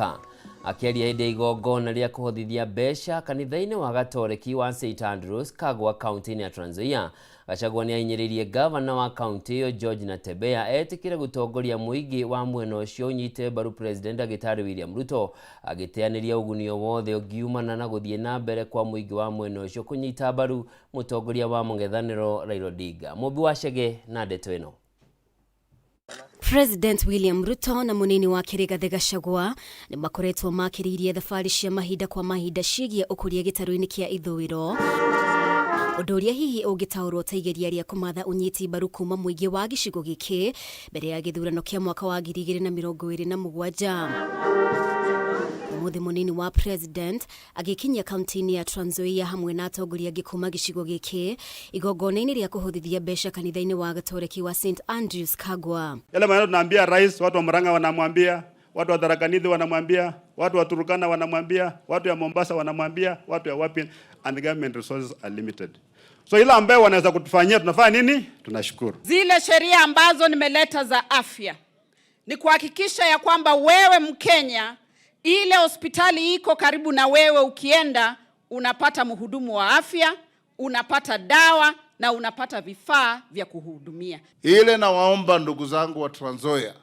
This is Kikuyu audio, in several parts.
Kĩrũka. Akĩaria hĩndĩ ya igongona rĩa kũhothithia mbeca kanitha-inĩ wa Gatoreki wa St Andrews, Kagwa, kaunti-inĩ ya Trans Nzoia, Gachagua nĩ ahinyĩrĩirie ngavana wa kaunti ĩyo George Natembeya etĩkĩre gũtongoria mũingĩ wa mwena ũcio ũnyite mbaru President Ndagĩtarĩ William Ruto, agĩteanĩria ũguni o wothe ũngiumana na gũthiĩ na mbere kwa mũingĩ wa mwena ũcio kũnyita mbaru mũtongoria wa mũng'ethanĩro Raila Odinga. Mũmbi wa Chege na ndeto ĩno. President William Ruto na mũnini wake Rigathĩ Gachagua nĩ makoretwo makĩrĩirie thabarĩ cia mahinda kwa mahinda ciĩgiĩ ũkũria gĩtarũ-inĩ kĩa ithũĩro, ũndũ ũrĩa hihi ũngĩtaũrwo ta igeria rĩa kũmatha ũnyiti mbaru kuma mũingĩ wa gĩcigo gĩkĩ mbere ya gĩthurano kĩa mwaka wa 2027. Ũmũthĩ mũnini wa President agĩkinyia kaunti-inĩ ya Trans Nzoia hamwe na atongoria angĩ kuma gĩcigo gĩkĩ igongona-inĩ rĩa kũhothithia mbeca kanitha-inĩ wa Gatoreki wa St Andrews, Kagwa. Yale maneno tunaambia rais, watu wa Murang'a wanamwambia, watu wa Tharaka Nithi wanamwambia, watu wa Turkana wanamwambia, watu ya Mombasa wanamwambia, watu ya wapi, and the government resources are limited. So ile ambayo wanaweza kutufanyia tunafanya nini? Tunashukuru. Zile sheria ambazo nimeleta za afya ni kuhakikisha ya kwamba wewe Mkenya, ile hospitali iko karibu na wewe, ukienda unapata mhudumu wa afya, unapata dawa na unapata vifaa vya kuhudumia. Ile nawaomba ndugu zangu wa Trans Nzoia,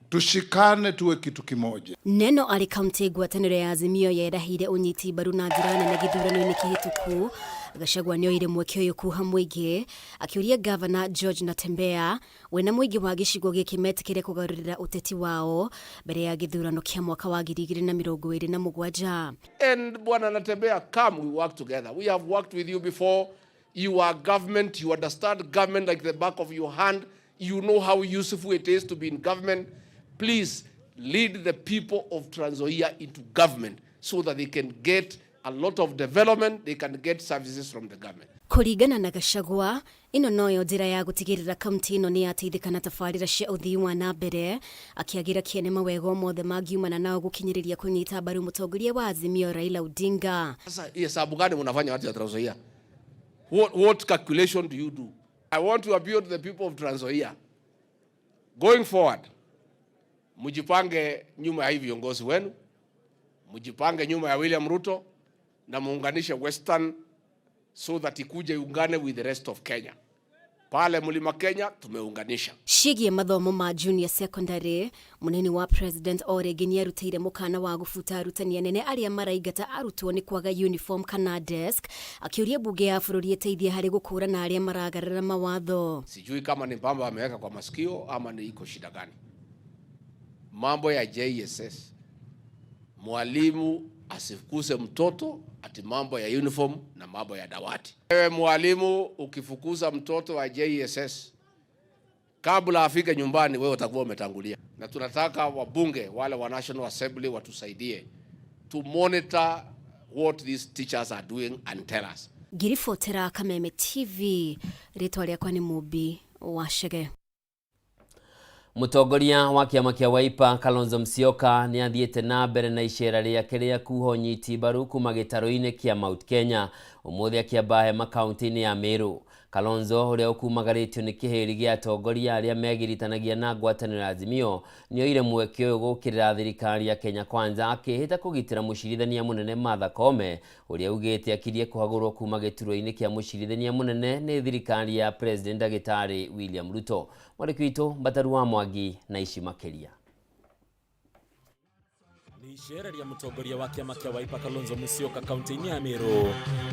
tushikane tuwe kitu kimoja. Neno arĩ kaunti ngwatanĩro ya Azimio yerahire ũnyiti mbaru na njĩra nene gĩthurano-inĩ kĩhĩtũku. Gachagua nĩoire mweke ũyũ kuha mũingĩ akĩũria gavana George Natembeya we na mũingĩ wa gĩcigo gĩkĩ metĩkĩre kũgarũrĩra ũteti wao mbere ya gĩthurano kĩa mwaka wa 2027. And Bwana Natembeya, come, we work together. We have worked with you before. You are government. You understand government like the back of your hand. You know how useful it is to be in government. Please lead the people of Trans Nzoia into government so that they can get a lot of development, they can get services from the government. Kũringana na Gachagua, ĩno noyo njĩra ya gũtigĩrĩra kaunti ĩno nĩ yateithĩka na tabarĩra cia ũthii wa na mbere, akĩagĩra kĩene mawega mothe mangiumana nao gũkinyĩrĩria kũnyita mbaru mũtongoria wa Azimio Raila Odinga. Sasa hii hesabu gani mnafanya, watu ya Trans Nzoia? What calculation do you do? I want to appeal to the people of Trans Nzoia. Going forward, mjipange nyuma ya hii viongozi wenu, mjipange nyuma ya William Ruto na muunganishe Western so that ikuje iungane with the rest of Kenya. Pale Mlima Kenya tumeunganisha. Ciĩgiĩ mathomo ma junior secondary, mũnini wa President o rĩngĩ nĩarutĩire mũkana wa gũbuta arutani anene arĩa maraingata arutwo nĩ kwaga uniform kana desk, akĩũria bunge ya bũrũri ĩteithie harĩ gũkũrana arĩa maragarara mawatho. Sijui kama ni pamba ameweka kwa masikio ama ni iko shida gani. Mambo ya JSS, mwalimu asifukuse mtoto ati mambo ya uniform na mambo ya dawati. Wewe mwalimu ukifukuza mtoto wa JSS kabla afike nyumbani, wewe utakuwa umetangulia. Na tunataka wabunge wale wa National Assembly watusaidie to monitor what these teachers are doing and tell us. Ngĩribotera Kameme TV, rĩtwa rĩakwa nĩ Mũmbi wa Chege. Mũtongoria wa kĩama kĩa Wiper Kalonzo Musyoka nĩ athiĩte na mbere na icera rĩake rĩa kuha ũnyiti mbaru kuma gĩtarũ-inĩ kĩa Mount Kenya, ũmũthĩ akĩamba hema kaunti-inĩ ya Meru. Kalonzo, ũrĩa ũkumagarĩtio nĩ kĩhĩri gĩa atongoria arĩa megiritanagia na ngwatanĩro ya Azimio, nĩoire mweke ũyũ gũkĩrĩra thirikari ya Kenya Kwanza, akĩhĩta kũgitĩra mũcirithania mũnene Martha Koome, ũrĩa augĩte akirie kũhagũrwo kuma gĩturwa-inĩ kĩa mũcirithania mũnene nĩ thirikari ya President Ndagĩtarĩ William Ruto. Mwandĩki witũ Mbataru wa Mwangi na ici makĩria. Nĩ icera rĩa mũtongoria wa kĩama kĩa Wiper Kalonzo Musyoka kaunti-inĩ ya Meru.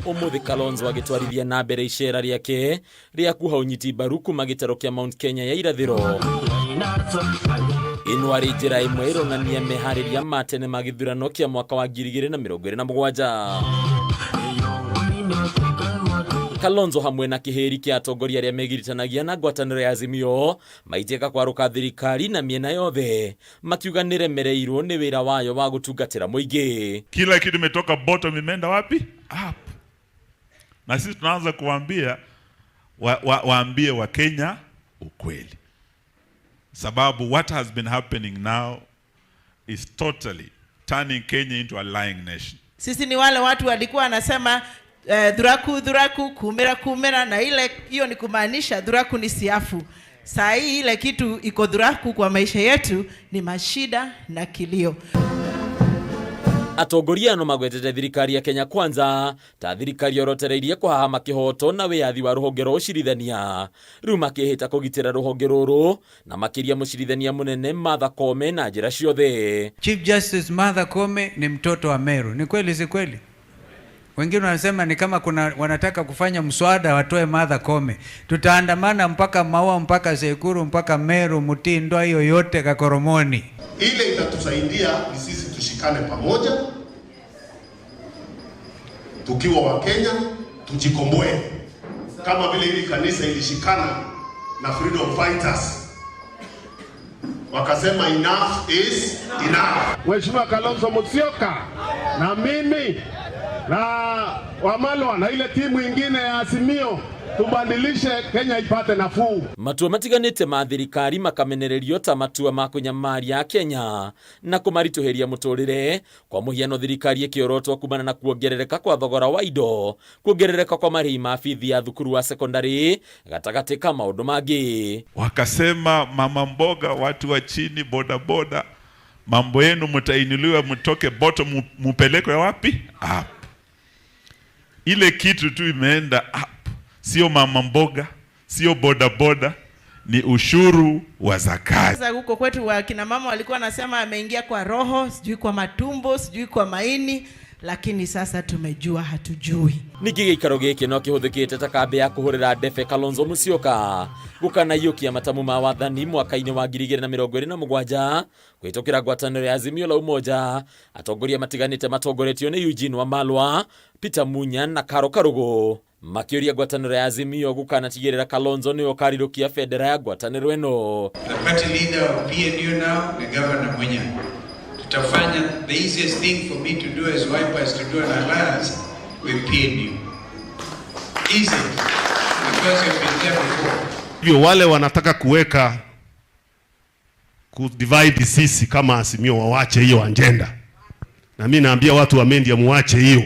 Ũmũthĩ Kalonzo agĩtwarithia na mbere icera rĩake rĩa kuha ũnyiti mbaru kuma gĩtarũ kĩa Mount Kenya ya irathĩro. Ĩno arĩ njĩra ĩmwe ĩronania meharĩria ma tene ma gĩthurano kĩa mwaka wa 2027. Kalonzo hamwe na kĩhĩri kĩa atongoria arĩa megiritanagia na ngwatanĩro ya Azimio maitĩka kwarũka thirikari na mĩena yothe, makiuga nĩremereirwo nĩ wĩra wayo wa gũtungatĩra mũingĩ. Kila kitu imetoka bottom imeenda wapi? Up. Na sisi tunaanza kuambia waambie Wakenya ukweli, sababu what has been happening now is totally turning Kenya into a lying nation. Sisi ni wale watu walikuwa wanasema dhuraku dhuraku, kumera kumera, na ile hiyo ni kumaanisha dhuraku ni siafu. Saa hii ile kitu iko dhuraku kwa maisha yetu ni mashida na kilio. Atongoria ano magwetete thirikari ya Kenya Kwanza ta thirikari yorotereirie kũhahama kĩhoto na wĩyathi wa rũhonge rwa ũcirithania rĩu makĩhĩta kũgitĩra rũhonge rũrũ na makĩria mũcirithania mũnene Martha Koome na njĩra ciothe. Chief Justice Martha Koome ni mtoto wa Meru, ni kweli si kweli? Wengine wanasema ni kama kuna wanataka kufanya mswada watoe Martha Koome. Tutaandamana mpaka Maua, mpaka Sekuru, mpaka Meru, Mutindwa, hiyo yote Kakoromoni. Ile itatusaidia ni sisi tushikane pamoja tukiwa Wakenya, tujikomboe kama vile hili kanisa ilishikana na freedom fighters wakasema enough is enough. Mheshimiwa Kalonzo Musyoka na mimi na Wamalwa na ile timu ingine ya Azimio tubadilishe Kenya ipate nafuu. Matua matiganĩte ma thirikari makamenererio ta matua ma kũnyamaria Kenya na kũmaritũhĩria mũtũrĩre. Kwa mũhiano thirikari ĩkĩorotwo kumana na kuongerereka kwa thogora wa indo, kuongerereka kwa marĩhi ma bithi ya thukuru wa sekondari gatagatĩ ka maũndũ mangĩ. Wakasema mama mboga, watu wa chini, bodaboda, mambo yenu mtainuliwa, mtoke bottom mupelekwe wapi? Up. Ile kitu tu imeenda up, sio mama mboga, sio bodaboda, ni ushuru wa Zakayo. Sasa huko kwetu wakina mama walikuwa wanasema ameingia kwa roho, sijui kwa matumbo, sijui kwa maini, lakini sasa tumejua hatujui. Ningĩ gĩikaro gĩkĩ no kĩhũthĩkĩte ta kambĩ ya kũhũrĩra ndebe Kalonzo Musyoka gũkanaiyũkia matamu ma wathani mwaka-inĩ wa 2027 kũhĩtũkĩra ngwatanĩro ya Azimio la Umoja. Atongoria matiganĩte matongoretio nĩ Eugene Wamalwa, Peter Munya na Karo Karugu makĩũria ngwatanĩro ya Azimio gũkanatigĩrĩra Kalonzo nĩwe ũkarirũkia bendera ya ngwatanĩro ĩno. The party leader of PNU now ni Governor Munya. Tutafanya the easiest thing for me to do as Wiper is to do an alliance with PNU. Easy, because you've been there before. Hivyo wale wanataka kuweka kudivide sisi kama Azimio wawache hiyo agenda. Na mimi naambia watu wa media muache hiyo.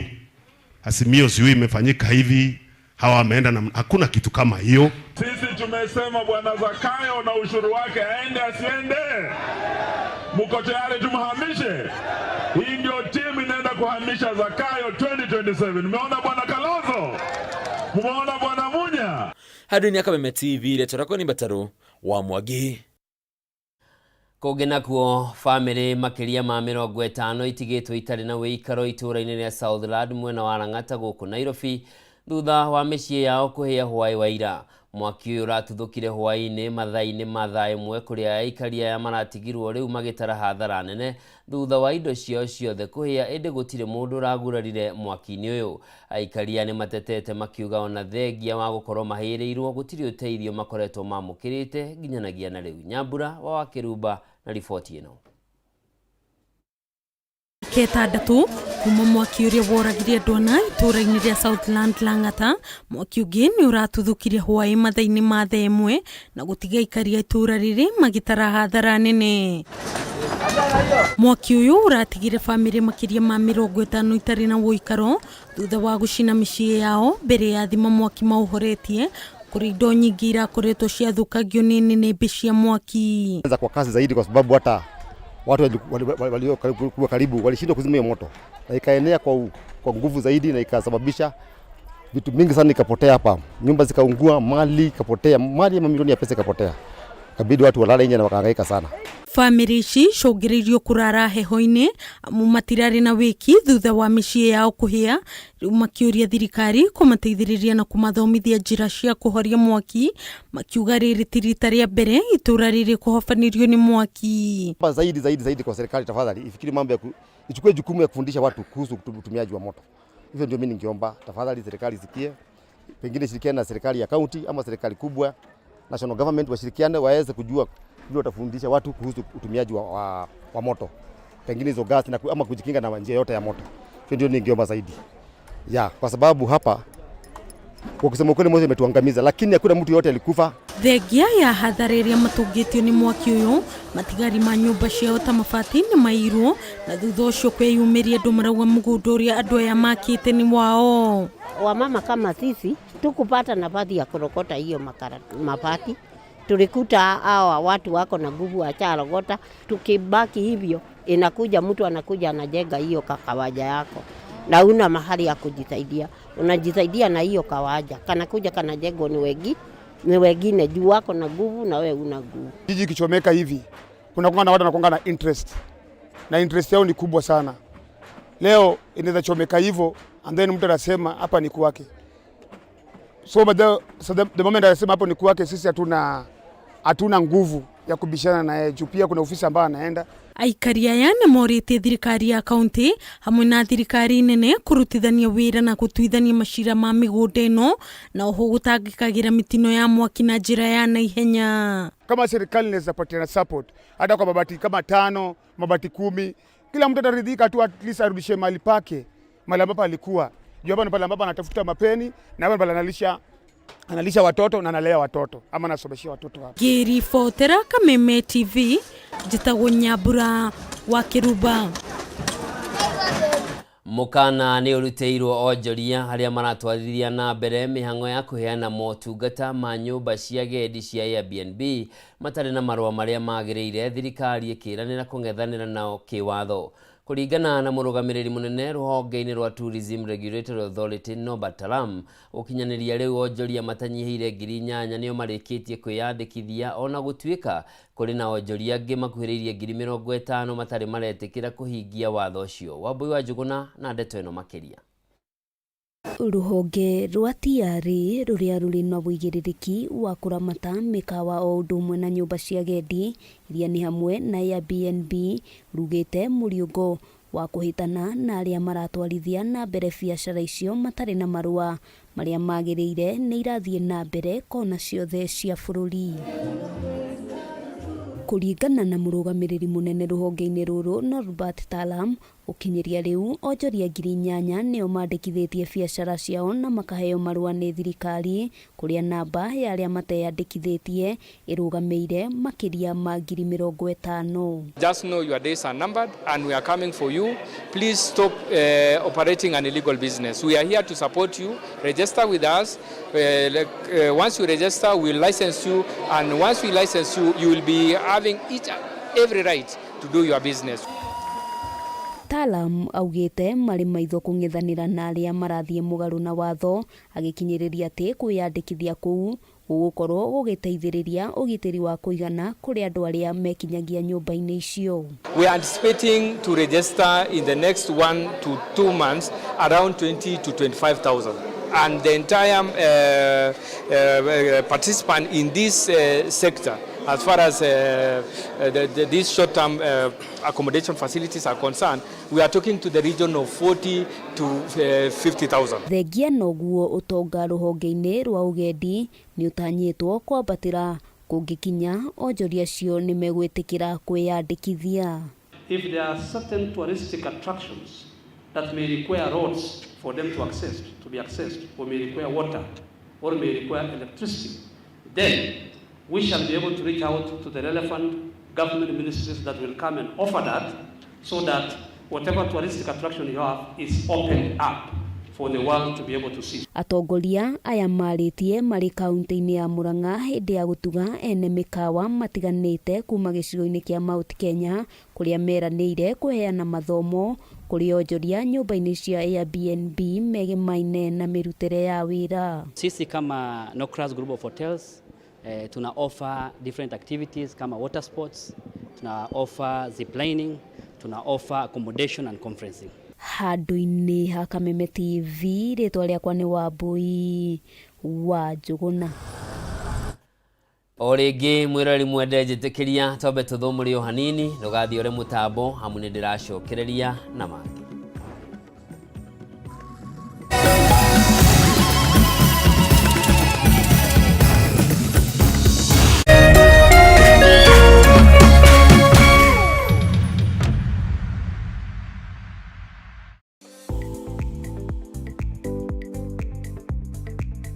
Azimio sijui imefanyika hivi, hawa wameenda na hakuna kitu kama hiyo. Sisi tumesema bwana Zakayo na ushuru wake aende asiende? Muko tayari tumhamishe? Hii ndio timu inaenda kuhamisha Zakayo 2027. Mmeona bwana Kalonzo? Mmeona bwana Munya? Handũ-inĩ ya Kameme TV rĩtwa rĩakwa nĩ Mbataru wa Mwangi. Kũngĩ nakuo bamĩrĩ makĩria ma 50 itigĩtwo itarĩ na wĩikaro itũũra-inĩ rĩa Southland mwena wa Lang'ata gũkũ Nairobi thutha wa mĩciĩ yao kũhĩa hwaĩ wa ira. Mwaki ũyũ ũratuthũkire hwaĩ-inĩ mathaa-inĩ ma thaa 1 kũrĩa aikari aya maratigirwo rĩu magĩtara hathara nene thutha wa indo ciao ciothe kũhĩa, ĩndĩ gũtirĩ mũndũ ũragurarire mwaki-inĩ ũyũ. Aikari aya nĩmatetete makiuga ona thengia wa gũkorwo mahĩrĩirwo gũtirĩ ũteithio makoretwo mamũkĩrĩte nginyanagia na rĩu. Nyambura wa Wakĩrumba na riboti ĩno. Ĩtandatũ kuma mwaki ũrĩa woragire andũ ana itũũra-inĩ rĩa Southland Lang'ata, mwaki ũngĩ nĩ ũratuthũkire hwaĩ mathaa-inĩ ma thaa 1 na gũtiga aikari a itũũra rĩrĩ magĩtara hathara nene. Mwaki ũyũ ũratigire bamĩrĩ makĩria ma 50 itarĩ na ũikaro thutha wa gũcina mĩciĩ yao mbere ya thima mwaki maũhoretie kũrĩ indo nyingĩ irakoretwo ciathũkangio nĩ nĩnĩmbĩ cia mwaki. Kwa kasi zaidi kwa sababu hata watu waliokuwa karibu walishindwa kuzima hiyo moto na ikaenea kwa nguvu zaidi na ikasababisha vitu mingi sana ikapotea hapa. Nyumba zikaungua, mali ikapotea, mali ya mamilioni ya pesa ikapotea. Kabidi watu walale nje na wakahangaika sana. Bamĩrĩ ici icũngĩrĩirio kũrara heho-inĩ amu matirarĩ na wĩki thutha wa mĩciĩ yao kũhĩa, rĩu makĩũria thirikari kũmateithĩrĩria na kũmathomithia njĩra cia kũhoria mwaki, makiuga rĩrĩ ti rita rĩa mbere itũũra rĩrĩ kũhobanĩrio nĩ mwaki. Zaidi zaidi zaidi kwa serikali, tafadhali ifikiri mambo ya ichukue jukumu ya kufundisha watu kuhusu utumiaji wa moto. Hivyo ndio mimi ningeomba tafadhali serikali isikie, pengine shirikiane na serikali ya county ama serikali kubwa, national government washirikiane waweze kujua vile watafundisha watu kuhusu utumiaji wa moto, pengine hizo gas na ama kujikinga na njia yote ya moto. Hiyo ndio ningeomba zaidi ya, kwa sababu hapa kwa kusema kweli moto imetuangamiza, lakini hakuna mtu yote alikufa. Thengia ya hathara ĩrĩa matũngĩtio nĩ mwaki ũyũ, matigari ma nyũmba ciao ta mabati nĩ mairwo na thutha ũcio kwĩyumĩria andũ marauga mũgũnda ũrĩa andũ aya makĩte nĩ wao. Wamama kama sisi tukupata nafasi ya kurokota hiyo mabati, Tulikuta hawa watu wako na nguvu wacharogota, tukibaki hivyo inakuja mtu anakuja anajenga hiyo kakawaja yako na una mahali ya kujisaidia, unajisaidia na hiyo kawaja kanakuja kanajengwa ni wengi ni wengine juu wako na nguvu na wewe una nguvu. Jiji ikichomeka hivi kuna na watu wanakuwa na interest na interest yao ni kubwa sana. Leo inaweza chomeka hivyo and then mtu anasema hapa ni kwake. So, but the, so the, the moment anasema hapo ni kwake, sisi hatuna hatuna nguvu ya kubishana na yeye juu pia kuna ofisi ambayo anaenda. Aikari aya nĩ morĩtie thirikari ya kaunti hamwe na thirikari nene kũrutithania wĩra na gũtuithania macira ma mĩgũnda ĩno na oho gũtangĩkagĩra mĩtino ya mwaki na njĩra ya naihenya. Kama serikali inaweza patiana support hata kwa mabati kama tano, mabati 10, kila mtu ataridhika tu, at least arudishe mali pake mahali ambapo alikuwa. Juu hapa ni pale ambapo anatafuta mapeni na hapa ni pale analisha analisha watoto na analea watoto ama anasomeshia watoto hapa. Ngĩribotera Kameme TV njĩtagwo Nyambura wa Kĩrumba. Mũkana nĩ ũrutĩirwo onjoria arĩa maratwarithia na mbere mĩhang'o ya kũheana motungata ma nyũmba cia agendi cia Airbnb matarĩ na marũa marĩa magĩrĩire, thirikari ĩkĩranĩra kũng'ethanĩra nao kĩwatho. Kũringana na mũrũgamĩrĩri mũnene rũhonge-inĩ rwa Tourism Regulatory Authority Norbert Talam, gũkinyanĩria rĩu onjoria matanyihĩire 8,000 nĩo marĩkĩtie kwĩyandĩkithia ona gũtuĩka kũrĩ na onjoria angĩ makuhĩrĩirie 50,000 matarĩ maretĩkĩra kũhingia watho ũcio. Wambui wa Njũgũna na ndeto ĩno makĩria. Rũhonge rwa TRA rũrĩa rũrĩ na ũigĩrĩrĩki wa kũramata mĩkawa o ũndũ ũmwe na nyũmba cia agendi iria nĩ hamwe na Airbnb rugĩte mũriũngo wa kũhĩtana na arĩa maratwarithia na mbere biacara icio matarĩ na marũa marĩa magĩrĩire nĩ irathiĩ na mbere kona ciothe cia bũrũri. Kũringana na mũrũgamĩrĩri mũnene rũhonge-inĩ rũrũ Norbert Talam, gũkinyĩria rĩu onjoria 8,000 nĩo mandĩkithĩtie biacara ciao na makaheo marũa nĩ thirikari, kũrĩa namba ya arĩa mateyandĩkithĩtie ĩrũgamĩire makĩria ma 50,000. Just know your days are numbered and we are coming for you. Please stop operating an illegal business. We are here to support you. Register with us. Once you register, we'll license you. And once we license you, you will be having each every right to do your business. Talam augĩte marĩ maitho kũng'ethanĩra na arĩa marathiĩ mũgarũ na watho, agĩkinyĩrĩria atĩ kwĩyandĩkithia kũu gũgũkorwo gũgĩteithĩrĩria ũgitĩri wa kũigana kũrĩ andũ arĩa mekinyagia nyũmba-inĩ icio. We are anticipating to register in the next 1 to 2 months around 20 to 25,000. And the entire participant in this sector, as far as these short-term accommodation facilities are concerned, we are talking to the region of 40 to 50,000. Thengia noguo ũtonga rũhonge-inĩ rwa ũgendi nĩ ũtanyĩtwo kwambatĩra kũngĩkinya onjoria acio nĩ megwĩtĩkĩra kwĩyandĩkithia. If there are certain touristic attractions that may require roads for them to access, to be accessed, or may require water, or may require electricity, then we shall be able to reach out to the relevant government ministries that will come and offer that, so that whatever touristic attraction you have is opened up for the world to be able to see. Atongoria aya marĩtie marĩ kaunti-inĩ ya Murang'a hĩndĩ ya gũtuga ene mĩkawa matiganĩte kuma gĩcigo-inĩ kĩa Mount Kenya, kũrĩa meranĩire kũheana mathomo kũrĩ onjoria nyũmba-inĩ cia Airbnb megemaine na mĩrutĩre ya wĩra. Sisi kama Nocras Group of Hotels tuna offer different activities kama water sports, tuna offer ziplining, tuna offer accommodation and conferencing. Handũ-inĩ ha Kameme TV, rĩtwa rĩakwa nĩ Wambui wa Njũgũna. O rĩngĩ mwĩrori mwende, njĩtĩkĩria twambe tũthũmũre o hanini, ndũgathiĩ ũrĩ mũtambo amu nĩ ndĩracokereria na mangĩ.